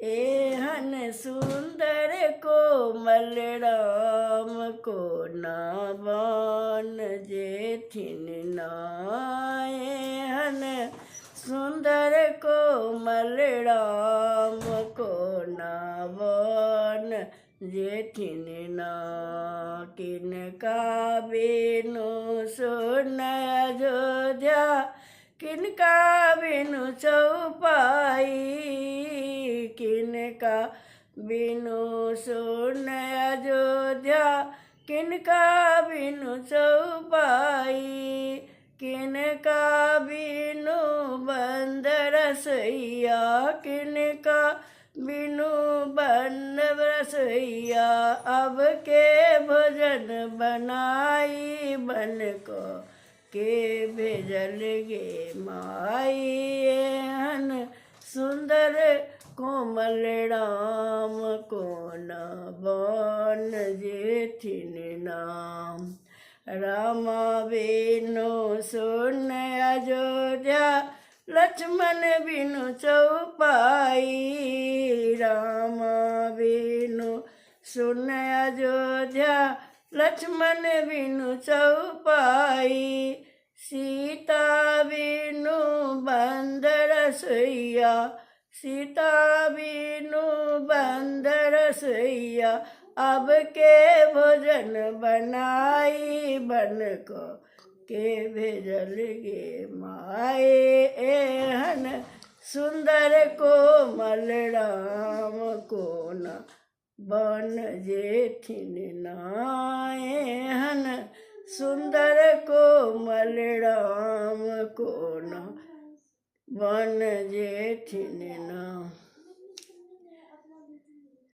एहन सुन्दर कोमल राम कोना बन जेथिन ना। एहन सुन्दर कोमल राम कोना बन जेथिन ना। किनका बिनु सुन अयोध्या, किनका बिनु चौपाई। किनका बिनु सुन अयोध्या, किनका बिनु चौपाई। किनका बिनु बंद रसैया, किनका बिनु बंद रसैया। अब के भोजन बनाई बन को के भेजल गे माई। एहन सुन्दर कोमल राम कोना बन जेथिन नाम। राम बिनु सुन अयोध्या, लक्ष्मण बिनु चौपाई। राम बिनु सुन अयोध्या, लक्ष्मण बिनु चौपाई। सीता बिनु बंद रसोईया, सीता बिनु बंद रसोईया। अब के भोजन बनाई बन को के भेजल गे माए। एहन सुन्दर कोमल राम कोना बन जेथिन ना। एहन सुन्दर कोमल राम कोना बन जेथिन ना।